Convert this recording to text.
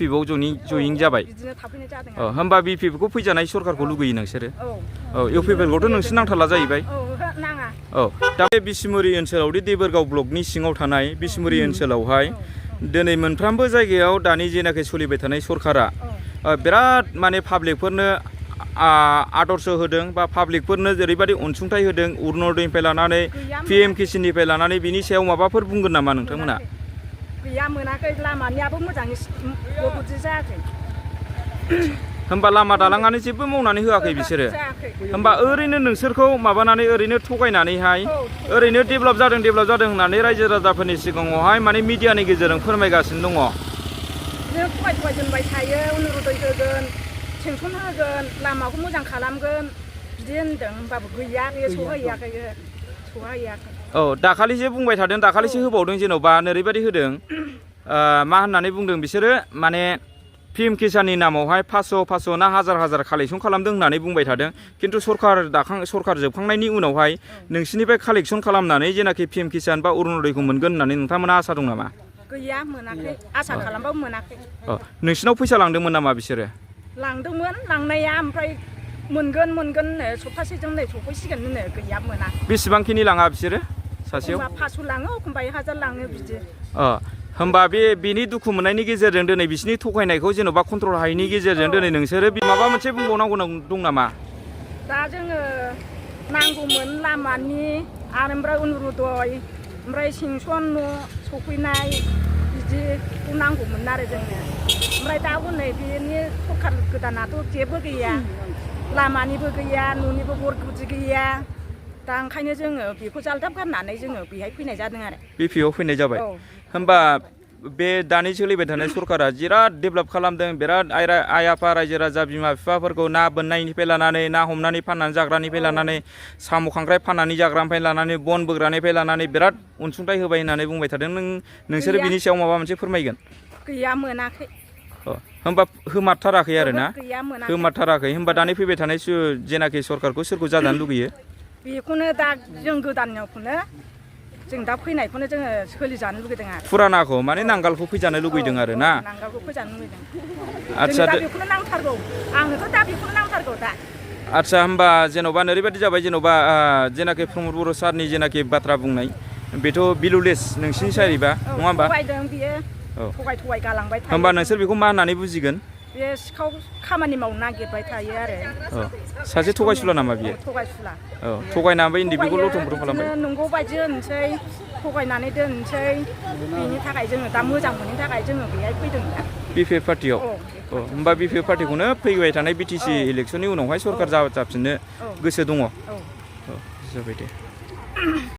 BPFआव जयिं जाबाय होमबा BPFखौ फैजानाय सरकारखौ लुगैयो नोंसोरो UPPखौथ' नोंसोर नांथारला जाहैबाय दा बे बिसमुरि ओनसोलाव देबरगाव ब्लकनि सिङाव थानाय बिसमुरि ओनसोलावहाय दिनै मोनफ्रोमबो जायगायाव दानि जेनाखि सोलिबाय थानाय सरकारा बिराद माने पाब्लिकफोरनो आदर्श होदों बा पाब्लिकफोरनो जेरैबायदि अनसुंथाइ होदों अरुणोदयनिफ्राय लानानै PM किसाननिफ्राय लानानै बिनि सायाव माबाफोर बुंगोन नामा नोंथांमोना गैया मोनाखै लामानियाबो मोजाङै गबुदि जायाखै होमबा लामा दालाङानो जेबो मावनानै होआखै बिसोरो होमबा ओरैनो नोंसोरखौ माबानानै ओरैनो थगायनानैहाय ओरैनो डेभेलप जादों होननानै रायजो राजाफोरनि सिगाङावहाय माने मिडियानि गेजेरजों फोरमायगासिनो दङ जों थगाय दोनबाय थायो अरुणोदय होगोन पेन्सन होगोन लामाखौ मोजां खालामगोन बिदि होनदों होमबाबो गैया बे सहैयाखै दाखालिसो बुंबाय थादों दाखालिसो होबावदों जेन'बा ओरैबायदि होदों मा होननानै बुंदों बिसोरो माने PM किसाननि नामावहाय 500 ना हाजार कालेक्सन खालामदों होननानै बुंबाय थादों खिन्थु सरकार जोबखांनायनि उनावहाय नोंसिनिफ्राय कालेक्सन खालामनानै जेनाखि PM किसान बा अरुणोदयखौ मोनगोन होननानै नोंथांमोना आसा दं नामा गैया मोनाखै आसा खालामबाबो मोनाखै नोंसिनाव फैसा लांदोंमोन नामा बिसोरो लांदोंमोन लांनाया ओमफ्राय मोनगोन सप्तासेजों सफैसिगोन गैया मोना बेसेबांखिनि लाङा बिसोरो सासेयाव 500 लाङो एखमबा 1000 लाङो बिदि होमबा बेनि दुखु मोननायनि गेजेरजों दिनै बिसिनि थगायनायखौ जेन'बा कन्ट्रल हायैनि गेजेरजों दिनै नोंसोरो माबा मोनसे बुंबावनांगौ दं नामा दा जोङो नांगौमोन लामानि आरो ओमफ्राय अरुणोदय ओमफ्राय पेन्सन न' सफैनाय बिदिखौ नांगौमोन आरो जोंनो ओमफ्राय दा हनै बेनि सरकार गोदानाथ' जेबो गैया लामानिबो गैया न'निबो गुदि गैया दा ओंखायनो जोङो बेखौ जालदाब गारनानै जोङो बेहाय फैनाय जादों आरो BPFआव फैनाय जाबाय होमबा बे दानि सोलिबाय थानाय सरकारा बिराद डेभेलप खालामदों बिराद आइ आफा रायजो राजा बिमा बिफाफोरखौ ना बोननायनिफ्राय लानानै ना हमनानै फाननानै जाग्रानिफ्राय लानानै साम' खांख्राइ फाननानै जाग्रानिफ्राय लानानै बन बोग्रानिफ्राय लानानै बिराद अनसुंथाइ होबाय होननानै बुंबाय थादों नोंसोरो बिनि सायाव माबा मोनसे फोरमायगोन गैया मोनाखै होमबा होमारथाराखै आरो ना होमारथाराखै होमबा दानि फैबाय थानाय जेनाखि सरकारखौ सोरखौ जाजानो लुगैयो बेखौनो दा जों गोदानखौनो जों दा फैनायखौनो जोङो सोलिजानो लुगैदों आरो फुरानाखौ माने नांगालखौ फैजानो लुगैदों आरो ना नांगालखौ फैजानो लुगैदों आदसा दा बेखौनो नांथारगौ आंनोथ' दा बेखौनो नांथारगौ दा आदसा होमबा जेन'बा ओरैबायदि जाबाय जेन'बा जेनाखि प्रमद बर' सारनि जेनाखि बाथ्रा बुंनाय बेथ' बिलुलेस नोंसिनि साइडबा नङा होमबा थगायदों बियो थगाय गालांबाय थायो होमबा नोंसोर बेखौ मा होननानै बुजिगोन बे सिखाव खामानि मावनो नागिरबाय थायो आरो सासे थगायसुला नामा बियो थगायसुला थगायनानै इन्दिभिखौ लथमफोर खालामबाय नंगौ बायदि होनसै थगायनानै दोनसै बेनि थाखाय जोङो दा मोजां मोननि थाखाय जोङो बेहाय फैदों BPF पार्टियाव होमबा BPF पार्टिखौनो फैबाय थानाय BTC इलेक्सननि उनावहाय सरकार जाफिननो गोसो दङ जाबाय दे